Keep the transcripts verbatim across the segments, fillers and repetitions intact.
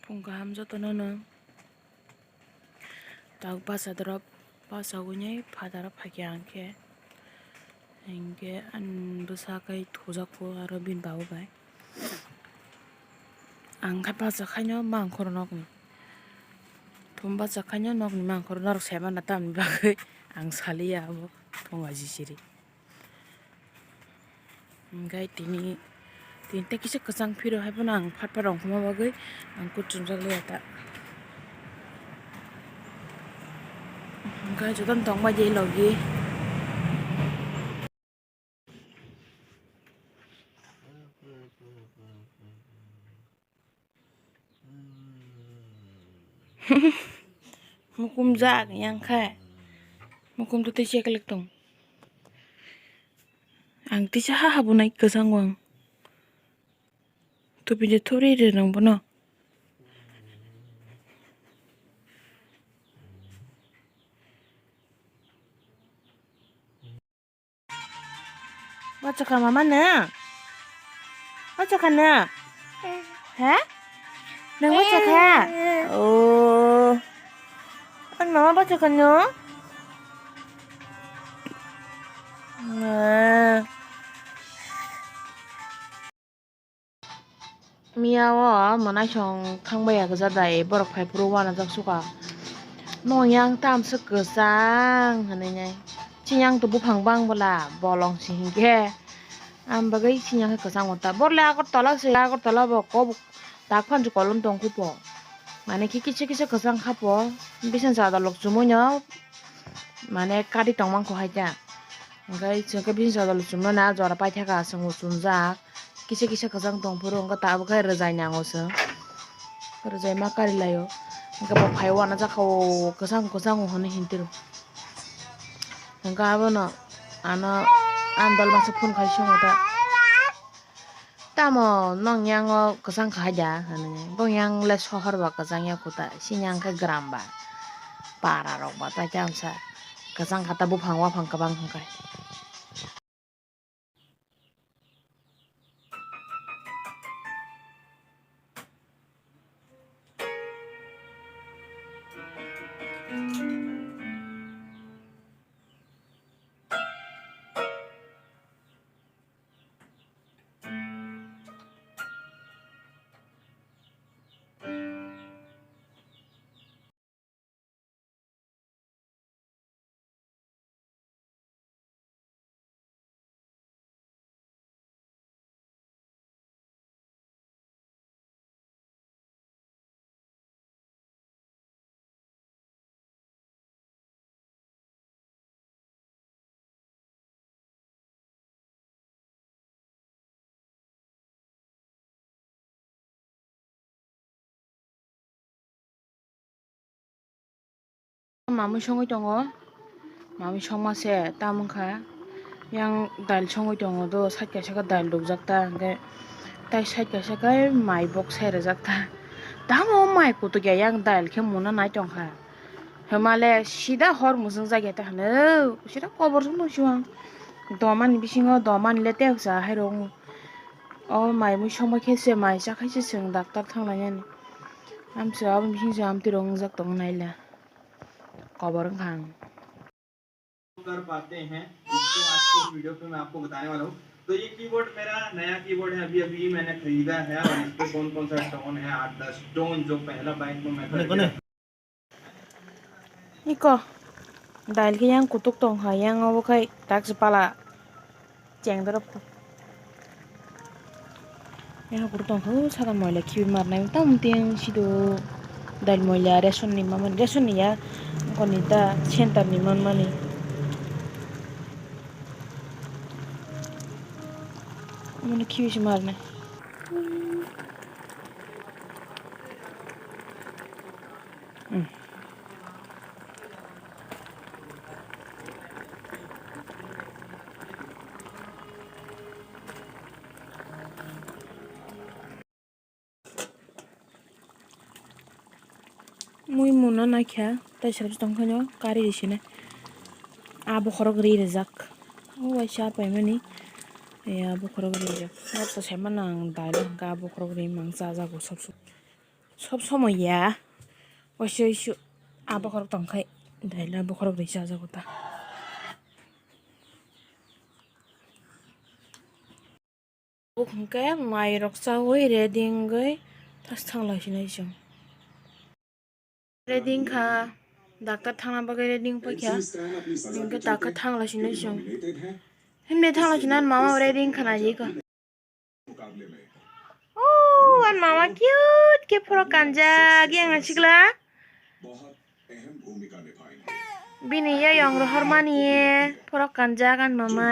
Phung kaham jotono no. Tabuk bacha drop, bacha wngnai phataro phaikha ang khe. Hinkhe ani bwsa khe thujakgo aro bini babu bai. Ang khe bacha khaino mangkhoro nokni. Thum bacha khaino nokni mangkhoro norok sai mano tamni bagwi ang saliya abo thung ajisiri. Hinkhe tini, tini tei kisa kwchang phiro hai phano ang phat phat rwngkhoma bagwi ang kuchumjak liya ta. Hinkhe jotono tongbai di logi. Mukumjak yang khe. Mukum to tei cheklek tong. Ang tisa ha habunai kwchang wng. Tupi de thori re nang bono. Bachakha mama no? Bachakha no? He? Nang bachakha? Oh. Ang mama bachakha no? Nah. Miya o mwnaisong thang baiya gajadai, borok phai phuru uanajak suka. Nokni yang tamswk kwchang hinwi nai. Chini yang to buphang bang bwla, bolong se hinkhe. Ang bagwi chini yang khe kwchang ota. Borok le Agartala se, Agartala bo kok tak phan se kolom tong khupo. Mane khe kisa kisa kwchang khapo. Bising chador lok chumui no. Mane kari tongmang kho hai ta. Hwnkhe chwng khe bising chador chumno na jora paithaka chwng bo chumjak. Kisa kisa kwchang tong phuru hwnkhe tabuk khe rwjai nango chwng. Rwjai ma kari laio. Hwnkhe bo phai uanajak kha o kwchang kwchang o hwnwi hintiro. Hwnkhe abono ano ang dol masa phone khai swngo ta. Tamo nong yang o kwchang kha haida hinwi. Bo yang le sohor ba kwchang ya kuta, sini yang khe gram ba. Para rok ba tai tamsa kwchang kha ta buphang waphang kwbang hwnkhe. Mamwi songwi tongo, mamwi songma se tam wngkha, yang dail songwi tongo do, side kaisa khe dail rwjak ta, hwnkhe tai side kaisa khe mai boksai rwjak ta, tamo mai kutuk ya yang dail khe muna nai tongkha, hwmale sida hor muchungjak ya ta hwno, sida kobor songno siwang domani bisingo domani le tei kwchang hai rw. O mai mui songma khe se mai cha khai se chwng doctor thang lainani. Amchwra aboni bising se amtwi rok wngjak tongo naila. Kobor wngkha ang. कर पाते हैं, इसको आज की इस वीडियो पे मैं आपको बताने वाला हूँ। तो ये कीबोर्ड मेरा नया कीबोर्ड है, अभी अभी ही मैंने खरीदा है और इस पे कौन कौन सा टोन है, आठ दस टोन, जो पहला बैंक में मैं खरीदा। Iko, dail khe yang kutuk tong kha, yang obo khai tak se pala cheng dorop kho. Yang kutuk tong kha, o saka moila khibi marnai, tamo tiyang sido dail moila ration ni mamani, ration ni ya, koni ta center ni manmani. Omono khibi se marnai. Mui muna naikha, tei sabo tongkhaino kari risina. A bokhorok ri rijak. O waisa paimani. Ya bokhorok ri rijak. Noksa saimano ang dailo hwnkha a bokhorok ri mang chajago sob sob. Sob somoi ya. Waisa waisa a bokhorok tongkhai. Daila bokhorok rwi chajago ta. Buk hwnkhe mairok chaui ready wngwi tas thanglai sinai chwng. Ready wngkha, doctor thangna bagwi ready wngpaikha. Hwnkhe takha thanglai sinai chwng. Himni thanglai sinai mama ready wngkha naikha. Oh, ani mama cute khe phorok kanjak yang sikla. Bini yayong rohormani phorok kanjak ani mama.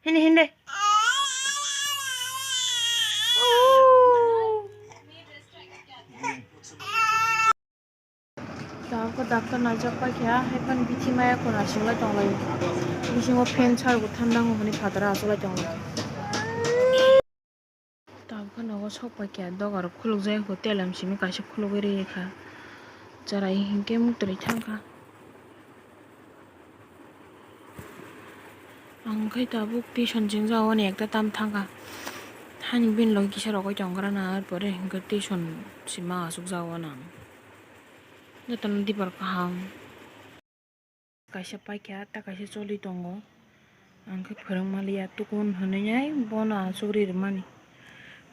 Hindi, hindi. Tabuk doctor naijak paikha, haiphano bithi maya khuna singlai tonglai. Bisingo fan chargo thanda hwnwi phataro achuklai tonglai. Tabuk nogo sok paikha, dogar khulukjak, hotel am simi kaisa khulugwi rikha. Chwrai hinkhe muktwi thangkha. Ang khe tabuk tuition chwngjak, oni ekta tam thangkha. Hani bini logi kisa rogwi tongkha na, ar pore hinkhe tuition sima achukjak o nang. Jotono dibor kaham. Kaisa paikha, ta kaisa choli tongo. Ang khe phwrwng manliya, tukun hwnwi ai bono achugri rwmani.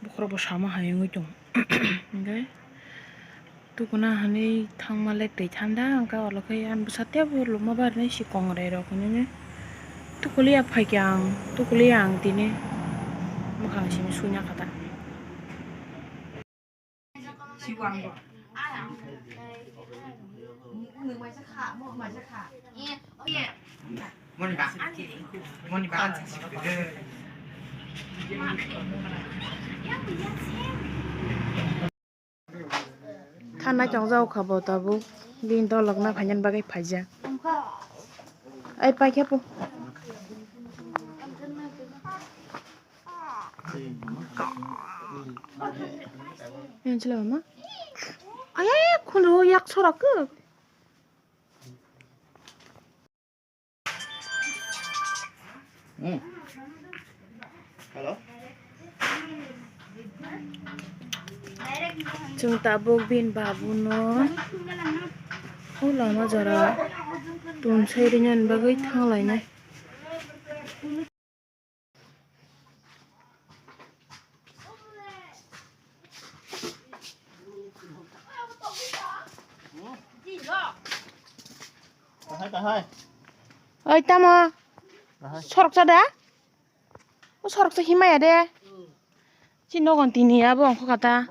Bokhorok bo sama hai wngwi tongo. Hinkhe tukuna hwnwi thangma le twi thanda, hwnkhe olo khe ani bwsa teibo luma barinai si kongrai rok hinwi tukuliya phaikha ang, tukuliya ang tini mwkhang simi suina kha ta. Thanai chongjak kha bo tabuk, bini dolok na phainani bagwi phaijak. Ai paikha po. Yang sila mama. Ay, ay, ay, khundu yak sorak ke. Hmm. Hello. Chwng tabuk bini babuno o lama jora tonsai rwna bagwi thanglainai. Oi, tamo? Sorok cha da? O sorok cha himaya de. Chini nogon tini abo ongkho kata.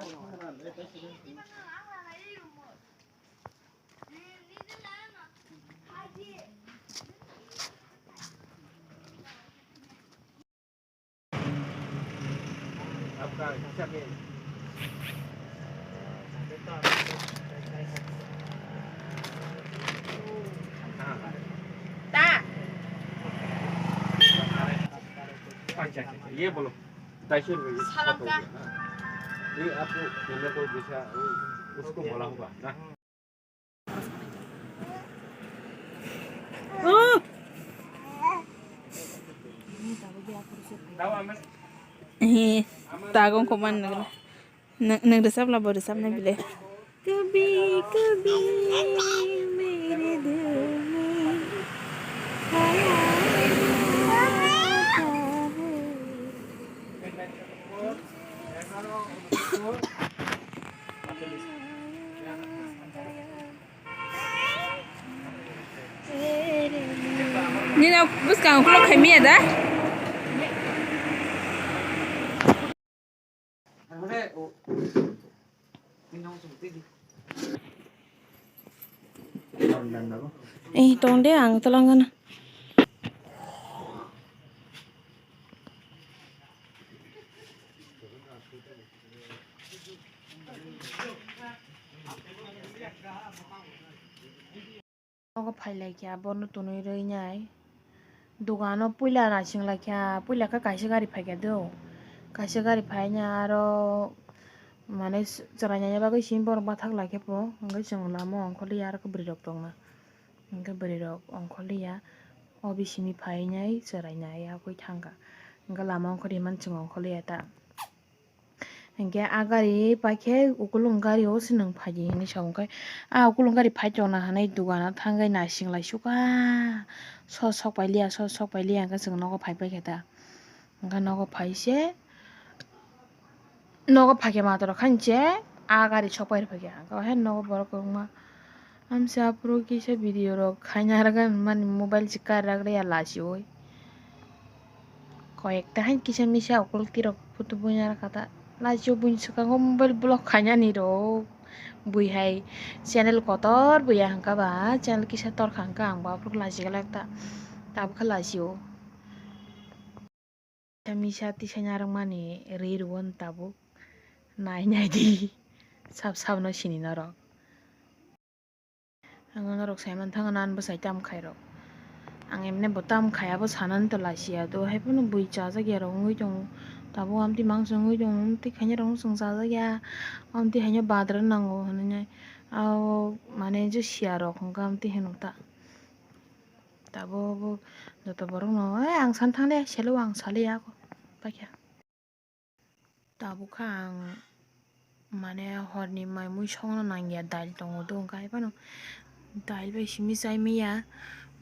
अच्छा, अच्छा, ये बोलो, ढाई सौ रुपये ये सालाम का? ये आपको, मैंने तो जैसा, वो, उसको बोला होगा ना। He, tagong ko man nagra. Nang, nang resap la bo resap na bile. कभी कभी मेरे दिल में ख्याल आता है। Nini bwskang ukulok khaimaya da? Eh, tong de, ang tolong gana. Nogo phailaikha bono tonwi rwinai. Dogano puila naisinglaikha, puila khe kaisa gari phaikha do. Kaisa gari phaina aro, mane, chwrainaina bagwi simi borok bathak laikha po, hwnkhe chwng lama ongkhorliya aro khe bwrwirok tongna. Hwnkhe bwrwirok ongkhorliya, o bisingni phainai chwrainai yakwi thangkha. Hwnkhe lama ongkhorwi himani chwng ongkhorliya ta. Hwnkhe a gari paikhe ukulung gari o se nwng phaidi hinwi sa, hwnkhe a ukulung gari phai tongna hinwi dogano thangwi naising lai sukha, so sok pailiya, so sok pailiya, hwnkhe chwng nogo phai paikha ta. Hwnkhe nogo phaise, nogo phaikhe matorok khainche a gari sok pai rwphaikha, hwnkhe nogo borok kwbangma. Amsa aphuru kisa video rok khaina rwgwi mani mobile se kar rwgwi ya lachiui. Koyekta hai kisa misa okol tirok photo boina rwkha ta. Lachiui buini swkango mobile block khainani rok. Bui hai channel kotor buya hwnkha ba channel kisa torkha hwnkha ang bo aphuru lachi glak ta. Tabukhe lachio. Misa tisaina rwmani ri rwo tabuk. Nai nai di. Sab sab no sini norok. Ang norok sai manthango nan bwsai tam khairok. Ang emne bo tam khaya bo sanani to lachiya do. Haiphano bui chajakya rok wngwi tongo. Tabuk amtwi mangso wngwi tongo. Amtwi khaina rok wng chajak ya. Amtwi haino badra nango hinwi. Abo mane je siya rok hwnkha amtwi hino ta. Tabuk bo joto borok no, "Eh, ang san thang de, selo ang saliya," paikha. Tabuk kha ang mane horni mai mui songno nangya, dail tongo do hwnkhe haiphano dail bai simi chai manya,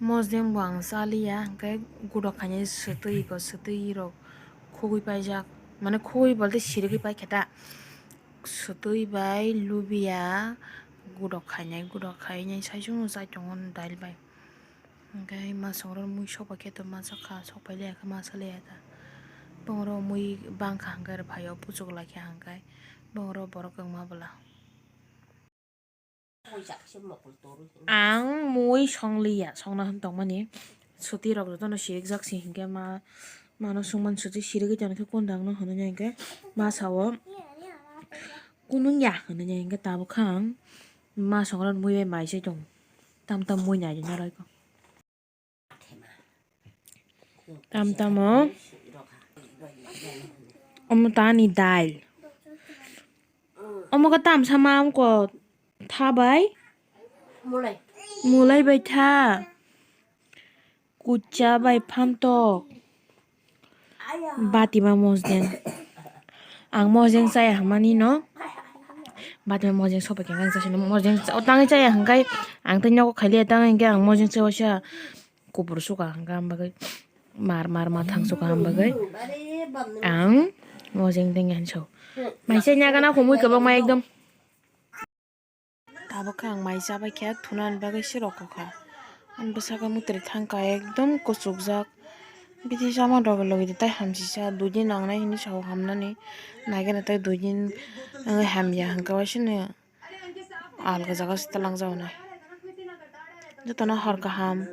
mosdeng bo ang chaliya, hwnkhe gudok khainai swtwi iko, swtwi rok khugui paijak, mane khugui bolte sirigwi paikha ta, swtwi bai lubiya gudok khainai, gudok khainai saichung chai tongo dail bai. Hwnkhe ma songrok mui sokphaikhe to ma sakha, sokphailiya khe ma saliya ta. Bongrok mui bangkha hwnkhe rwphaio, puchuk laikha hwnkhe bongrok borok wngma bwla. Ang mui songliya, songna hwn tongmani. Swtwi rok jotono sirikjak si hwnkhe ma, mano sungmani swtwi sirigwi tongkhe kundangno hwnwi hwnkhe ma sao, "Kunung ya," hwnwi hwnkhe tabukha ang ma songrok mui bai mai se tongo. Tam tam mui nai di norok. Tam tamo. Omo tani dail. Omo khe tam sama amko tha bai. Mulai. Mulai bai tha. Kucha bai phantok. Batima mosdeng. Ang mosdeng chaya hwnmani no. Batima mosdeng sopai khe ang chasino mosdeng o tangwi chaya hwnkhe ang tei nogo khailiya tangwi hwnkhe ang mosdeng chaui sa kubur suka hwnkha hwnbagwi mar mar ma thang suka hwnbagwi ang mosdeng tengya hinwi sao. Maisa nyaga na humui kwbangma ekdom. Tabuk khe ang mai chabai khe thunani bagwi se rwkha. Ani bwskango mwtwrwi thangkha ekdom kuchukjak. Bini chamani logi logi de tei hamsisa dui din nangnai hinwi sao hamnani. Naikhe naithok dui din wngwi hamya hwnkhe waisano alga jaga se twlangjago nai. Jotono hor kaham.